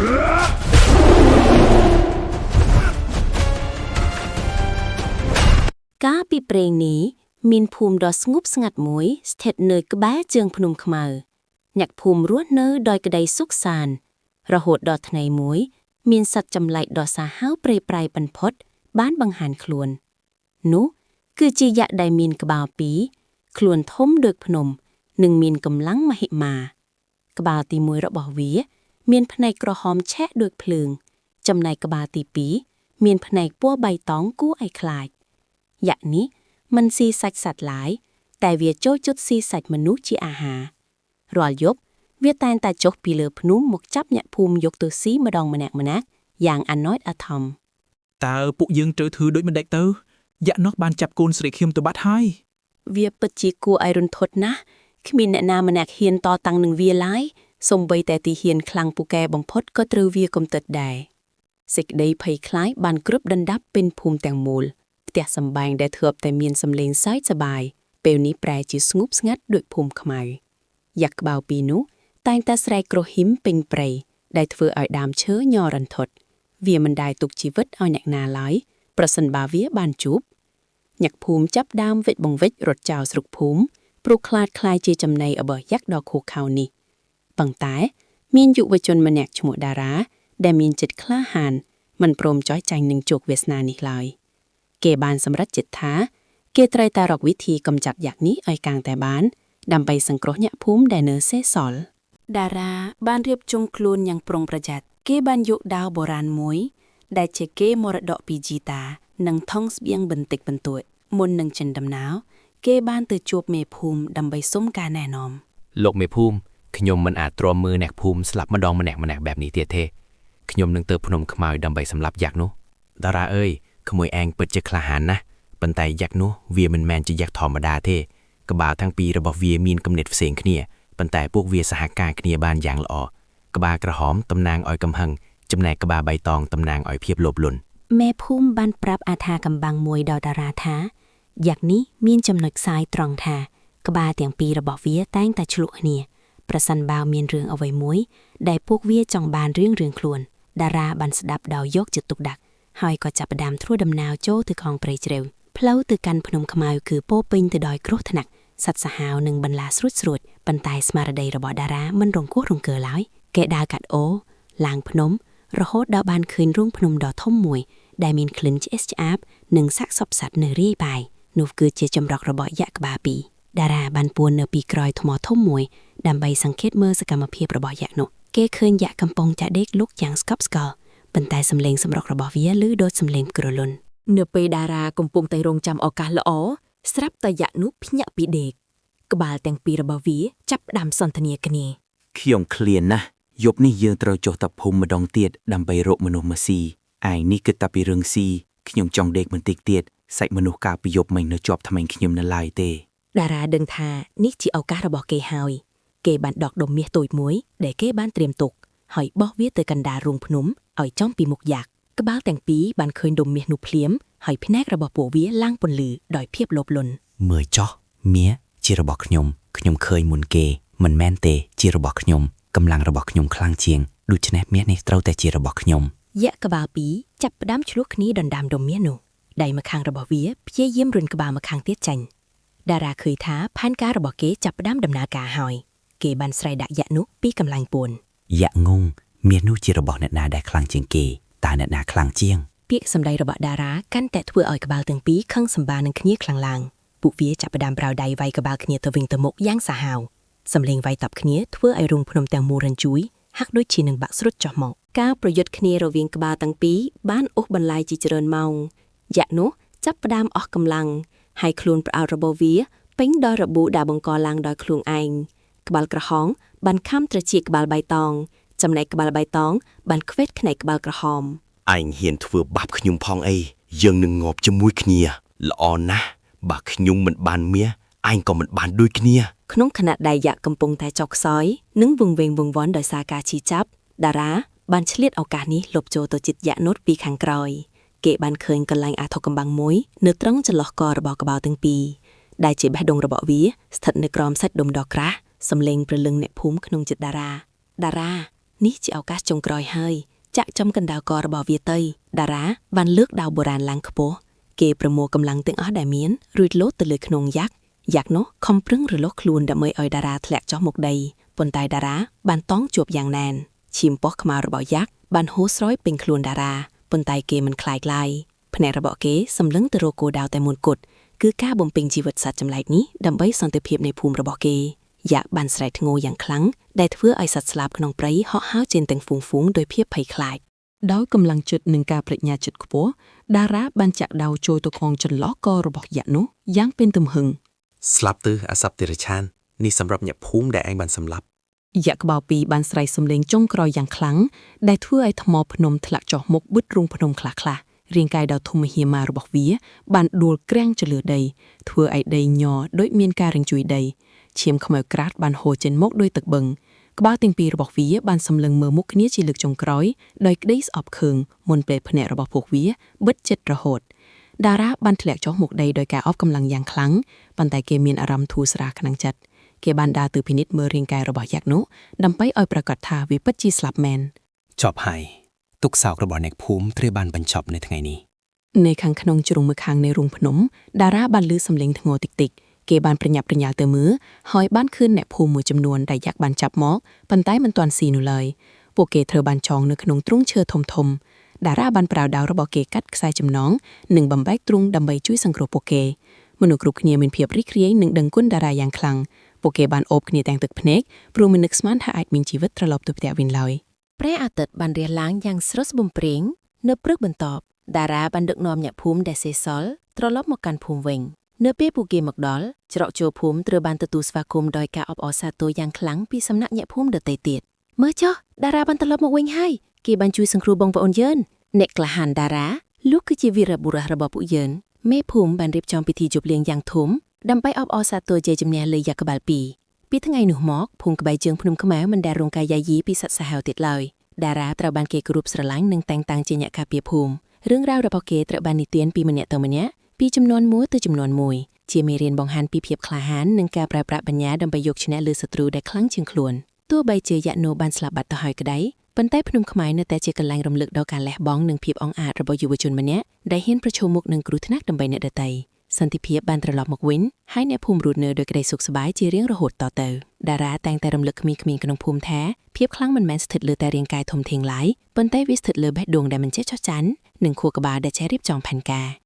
កាលពីព្រេងនេះមានភូមិដ៏ស្ងប់ស្ងាត់មួយស្ថិតនៅក្បែរជើងភ្នំខ្មៅអ្នកភូមិរស់នៅដោយក្តីសុខសាន្តរហូតដល់ថ្ងៃមួយ មានសត្វចម្លែកដ៏សាហាវព្រៃប្រៃបំផុតបានបង្ហាញខ្លួន នោះគឺជាយក្សដែលមានក្បាលពីរខ្លួនធំដូចភ្នំ និងមានកម្លាំងមហិមា ក្បាលទីមួយរបស់វា មានផ្នែកក្រហមឆេះដូចភ្លើង ចំណែកក្បាលទីពីរមានផ្នែកពណ៌បៃតងគួរឲ្យខ្លាច យក្សនេះមិនស៊ីសាច់សត្វឡើយ តែវាចូលចិត្តស៊ីសាច់មនុស្សជាអាហាររាល់យប់វាតែងតែចុះពីលើភ្នំមកចាប់អ្នកភូមិយកទៅស៊ីម្ដងម្នាក់ៗយ៉ាងអាណិតអាធម តើពួកយើងត្រូវធ្វើដូចម្តេចទៅយក្សនោះបានចាប់កូនស្រីខ្ញុំទៅបាត់ហើយ វាពិតជាគួរឲ្យរន្ធត់ណាស់គ្មានអ្នកណាម្នាក់ហ៊ានតតាំងនឹងវាឡើយសូម្បីតែទីហ៊ានខ្លាំងពូកែបំផុតក៏ត្រូវវាកំទេចដែរសេចក្តីភ័យខ្លាចបានគ្រប់ដណ្ដប់ពេញភូមិទាំងមូលផ្ទះសម្បែងដែលធ្លាប់តែមានសម្លេងសើចសប្បាយពេលនេះប្រែជាស្ងប់ស្ងាត់ដូចភូមិខ្មៅយក្សក្បាលពីរនោះតែងតែស្រែកគ្រហឹមពេញព្រៃដែលធ្វើឲ្យដើមឈើញ័ររន្ធត់វាមិនដែលទុកជីវិតឲ្យអ្នកណាឡើយប្រសិនបើវាបានជួប អ្នកភូមិចាប់ដើមវិចបង្វិចរត់ចោលស្រុកភូមិព្រោះខ្លាចក្លាយជាចំណីរបស់យក្សដ៏ឃោរឃៅនេះប៉ុន្តែមានយុវជនម្នាក់ឈ្មោះតារា ដែលមានចិត្តក្លាហានមិនព្រមចុះចាញ់នឹងជោគវាសនានេះឡើយគេបានសម្រេចចិត្តថា គេត្រូវតែរកវិធីកម្ចាត់យក្សនេះឲ្យកាងតែបាន ដើម្បីសង្គ្រោះអ្នកភូមិដែលនៅសេសសល់តារាបានរៀបចំខ្លួនយ៉ាងប្រុងប្រយ័ត្នគេបានយកដាវបុរាណមួយ ដែលជាគេមរតកពីជីតា និងថង់ស្បៀងបន្តិចបន្តួចមុននឹងចេញដំណើរគេបានទៅជួបមេភូមិដើម្បីសុំការណែនាំ លោកមេភូមិខ្ញុំមិនអាចទ្រាំមើលអ្នកភូមិស្លាប់ម្ដងម្នាក់ម្នាក់បែបនេះទៀតទេខ្ញុំនឹងទៅភ្នំខ្មៅដើម្បីសម្លាប់យក្សនោះតារាអើយក្មួយឯងពិតជាក្លាហានណាស់ប៉ុន្តែយក្សនោះវាមិនមែនជាយក្សធម្មតាទេក្បាលទាំងពីររបស់វាមានគំនិតផ្សេងគ្នាប៉ុន្តែពួកវាសហការគ្នាបានយ៉ាងល្អក្បាលក្រហមតំណាងឲ្យកំហឹងចំណែកក្បាលបៃតងតំណាងឲ្យភាពលោភលន់ មេភូមិបានប្រាប់អាថាកំបាំងមួយដល់តារាថាយ៉ាងនេះមានចំណុចខ្សោយត្រង់ថា ក្បាលទាំងពីររបស់វាតែងតែឆ្លក់គ្នាប្រសិនបើមានរឿងអ្វីមួយ ដែលពួកវាចង់បានរឿងរឿងខ្លួនតារាបានស្ដាប់ដោយយកចិត្តទុកដាក់ហើយក៏ចាប់ផ្ដើមធ្វើដំណើរចូលទៅក្នុងព្រៃជ្រៅផ្លូវទៅកាន់ភ្នំខ្មៅគឺពោរពេញទៅដោយគ្រោះថ្នាក់សត្វសាហាវនិងបន្លាស្រួចស្រួចប៉ុន្តែស្មារតីរបស់តារាមិនរង្គោះរង្គើឡើយគេដើរកាត់អូរឡើងភ្នំ រហូតដល់បានឃើញរូងភ្នំដ៏ធំមួយ ដែលមានក្លិនឆ្អេះឆ្អាបនិងសាកសពសត្វនៅរាយប៉ាយនោះគឺជាចម្រោះរបស់យក្សក្បាលពីរតារាបានពួននៅពីក្រោយថ្មធំមួយដើម្បីសង្កេតមើលសកម្មភាពរបស់យក្សនោះគេឃើញយក្សកំពុងចាក់ដេកលុកយ៉ាងស្កប់ស្កល់ប៉ុន្តែសំឡេងសម្រុករបស់វាឮដូចសំឡេងក្រលុន នៅពេលតារាកំពុងតែរងចាំឱកាសល្អស្រាប់តែយក្សនោះភ្ញាក់ពីដេកក្បាលទាំងពីររបស់វាចាប់ផ្ដើមសន្ទនាគ្នា ខ្ញុំឃ្លានណាស់យប់នេះយើងត្រូវចុះទៅភូមិម្ដងទៀតដើម្បីរកមនុស្សមកស៊ីឯងនេះគិតតែពីរឿងស៊ីខ្ញុំចង់ដេកបន្តិចទៀតសាច់មនុស្សកាលពីយប់មិញនៅជាប់ថ្មិញខ្ញុំនៅឡើយទេ តារាដឹងថានេះជាឱកាសរបស់គេហើយ គេបានដកដុំមាសតូចមួយដែលគេបានត្រៀមទុកហើយបោះវាទៅកណ្ដាលរូងភ្នំឲ្យចំពីមុខយក្សក្បាលទាំងពីរបានឃើញដុំមាសនោះភ្លាមហើយភ្នែករបស់ពួកវាឡើងពន្លឺដោយភាពលោភលន់ មើលចោះមាសជារបស់ខ្ញុំខ្ញុំឃើញមុនគេមិនមែនទេជារបស់ខ្ញុំកម្លាំងរបស់ខ្ញុំខ្លាំងជាងដូច្នេះមាសនេះត្រូវតែជារបស់ខ្ញុំ យក្សក្បាលពីរចាប់ផ្ដើមឆ្លោះគ្នាដណ្ដើមដុំមាសនោះដៃម្ខាងរបស់វាព្យាយាមរុញក្បាលម្ខាងទៀតចាញ់តារាឃើញថាផែនការរបស់គេចាប់ផ្ដើមដំណើរការហើយគេបានស្រែកដាក់យក្សនោះពីកម្លាំងពួន យ៉ាក់ងងមាសនោះជារបស់អ្នកណាដែលខ្លាំងជាងគេតើអ្នកណាខ្លាំងជាង ពាក្យសម្ដីរបស់តារាកាន់តែធ្វើឲ្យក្បាលទាំងពីរខឹងសម្បារនឹងគ្នាខ្លាំងឡើងពួកវាចាប់ផ្ដើមប្រៅដៃវាយក្បាលគ្នាទៅវិញទៅមកយ៉ាងសាហាវសំឡេងវាយតប់គ្នាធ្វើឲ្យរូងភ្នំទាំងមូលរញ្ជួយហាក់ដូចជានឹងបាក់ស្រុតចុះមក ការប្រយុទ្ធគ្នារវាងក្បាលទាំងពីរបានអូសបន្លាយជាច្រើនម៉ោងយក្សនោះចាប់ផ្ដើមអស់កម្លាំងហើយខ្លួនប្រអោតរបស់វាពេញដោយរបួសដែលបង្កឡើងដោយខ្លួនឯងក្បាលក្រហមបានខំត្រចៀកក្បាលបៃតង ចំណែកក្បាលបៃតងបានខ្វេតខ្នែកក្បាលក្រហម ឯងហ៊ានធ្វើបាបខ្ញុំផងអីយើងនឹងងាប់ជាមួយគ្នាល្អណាស់បើខ្ញុំមិនបានមាសឯងក៏មិនបានដូចគ្នា ក្នុងខណៈដែលយក្សកំពុងតែចុកខ្សោយនិងវង្វេងវង្វាន់ដោយសារការឈឺចាប់តារាបានឆ្លៀតឱកាសនេះលបចូលទៅជិតយក្សនោះពីខាងក្រោយគេបានឃើញកន្លែងអាថ៌កំបាំងមួយនៅត្រង់ចន្លោះករបស់ក្បាលទាំងពីរដែលជាបេះដូងរបស់វាស្ថិតនៅក្រោមសាច់ដុំដ៏ក្រាស់សំឡេងព្រលឹងអ្នកភូមិក្នុងចិត្តតារាតារា នេះជាឱកាសចុងក្រោយហើយចាក់ចំកណ្ដាលករបស់វាទៅតារាបានលើកដាវបុរាណឡើងខ្ពស់គេប្រមូលកម្លាំងទាំងអស់ដែលមានរួចលោតទៅលើខ្នងយ៉ាក់យ៉ាក់នោះខំប្រឹងរលុះខ្លួនដើម្បីឲ្យតារាធ្លាក់ចុះមកដីប៉ុន្តែតារាបានតង់ជួបយ៉ាងណែនឈាមពោះខ្មៅរបស់យ៉ាក់បានហូរស្រោយពេញខ្លួនតារាប៉ុន្តែគេមិនខ្លាចឡើយភ្នែករបស់គេសម្លឹងទៅរកគោលដៅតែមួយគត់គឺការបំពេញជីវិតសត្វចម្លែកនេះដើម្បីសន្តិភាពនៃភូមិរបស់គេយ៉ាក់បានស្រែកធ្ងោយ៉ាងខ្លាំងដែលធ្វើឲ្យសត្វស្លាបក្នុងព្រៃហក់ហើរចេញទាំងហ្វូងៗដោយភាពភ័យខ្លាច ដោយកម្លាំងចិត្តនិងការប្រាជ្ញាចិត្តខ្ពស់តារាបានចាក់ដាវចូលទៅក្នុងចន្លោះករបស់យក្សនោះយ៉ាងពេញទំហឹង ស្លាប់ទៅអាសត្វតិរច្ឆាននេះសម្រាប់អ្នកភូមិដែលឯងបានសម្លាប់ យក្សក្បាលពីរបានស្រែកសំឡេងចុងក្រោយយ៉ាងខ្លាំងដែលធ្វើឲ្យថ្មភ្នំធ្លាក់ចុះមកបិទរូងភ្នំខ្លះៗរាងកាយដ៏ធំមហិមារបស់វា បានដួលក្រាំងចលើដីធ្វើឲ្យដីញ័រដូចមានការរញ្ជួយដីឈាមខ្មៅក្រាតបានហូរចេញមកដោយទឹកបឹងក្បាលទាំងពីររបស់វាបានសម្លឹងមើលមុខគ្នាជាលើកចុងក្រោយដោយក្តីស្អប់ខឹងមុនពេលភ្នែករបស់ពួកវាបិទជិតរហូតតារាបានធ្លាក់ចុះមកដីដោយការអបកម្លាំងយ៉ាងខ្លាំងប៉ុន្តែគេមានអារម្មណ៍ធូរស្រាលក្នុងចិត្តគេបានដើរទៅពិនិត្យមើលរាងកាយរបស់យក្សនោះដើម្បីឲ្យប្រាកដថាវាពិតជាស្លាប់មែន ចប់ហើយទុកសោករបស់អ្នកភូមិត្រូវបានបញ្ចប់នៅថ្ងៃនេះ នៅខាងក្នុងជ្រុងមួយខាងនៃរូងភ្នំតារាបានលឺសំឡេងធ្ងរតិចតិចៗគេបានប្រញាប់ប្រញាល់ទៅមើលហើយបានឃើញអ្នកភូមិមួយចំនួនដែលយ៉ាក់បានចាប់មកប៉ុន្តែមិនទាន់ស៊ីនោះឡើយពួកគេត្រូវបានចងនៅក្នុងទ្រុងឈើធំធំៗតារាបានប្រើដាវរបស់គេកាត់ខ្សែចំណងនិងបំបែកទ្រុងដើម្បីជួយសង្គ្រោះពួកគេមនុស្សគ្រប់គ្នាមានភាពរីករាយនិងដឹងគុណតារាយ៉ាងខ្លាំងពួកគេបានអូបគ្នាទាំងទឹកភ្នែកព្រោះមិននឹកស្មានថាអាចមានជីវិតត្រឡប់ទៅផ្ទះវិញឡើយ ព្រះអាទិត្យបានរះឡើងយ៉ាងស្រស់បំព្រេងនៅព្រឹកបន្ទាប់តារាបានដឹកនាំអ្នកភូមិដែលសេសសល់ត្រឡប់មកកាន់ភូមិវិញនៅពេលពួកគេមកដល់ច្រកចូលភូមិត្រូវបានទទួលស្វាគមន៍ដោយការអបអរសាទរយ៉ាងខ្លាំងពីសំណាក់អ្នកភូមិដទៃទៀតមើលចុះតារាបានត្រឡប់មកវិញហើយគេបានជួយសង្គ្រោះបងប្អូនយើងអ្នកក្លាហានតារាលោកគឺជាវីរបុរសរបស់ពួកយើងមេភូមិបានរៀបចំពិធីជប់លៀងយ៉ាងធំដើម្បីអបអរសាទរជ័យជំនះលើយក្សក្បាលពីរពីថ្ងៃនោះមកភូមិក្បែរជើងភ្នំខ្មៅមិនដែលរងការយាយីពីសត្វសាហាវទៀតឡើយ តារាត្រូវបានគេគោរពស្រឡាញ់និងតែងតាំងជាអ្នកការពារភូមិរឿងរ៉ាវរបស់គេត្រូវបាននិទានពីម្នាក់ទៅម្នាក់ពីចំនួនមួយទៅចំនួនមួយជាមេរៀនបង្ហាញពីភាពក្លាហាននិងការប្រើប្រាស់បញ្ញាដើម្បីយកឈ្នះលើសត្រូវដែលខ្លាំងជាងខ្លួនទោះបីជាយក្សនោះបានស្លាប់បាត់ទៅហើយក្តីប៉ុន្តែភ្នំខ្មែរនៅតែជាកន្លែងរំលឹកដល់ការលះបង់និងភាពអង់អាចរបស់យុវជនម្នាក់ដែលហ៊ានប្រឈមមុខនឹងគ្រោះថ្នាក់ដើម្បីអ្នកដទៃសន្តិភាពបានត្រឡប់មកវិញហើយអ្នកភូមិរស់នៅដោយក្តីសុខសប្បាយជារៀងរហូតតទៅតារាតែងតែរំលឹកក្មេងៗក្នុងភូមិថាភាពខ្លាំងមិនមែនស្ថិតលើតែរាងកាយធំធេងឡើយប៉ុន្តែវាស្ថិតលើបេះដូងដែលមិនចេះចោះចាញ់និងខួរក្បាលដែលចេះរៀបចំផែនការ។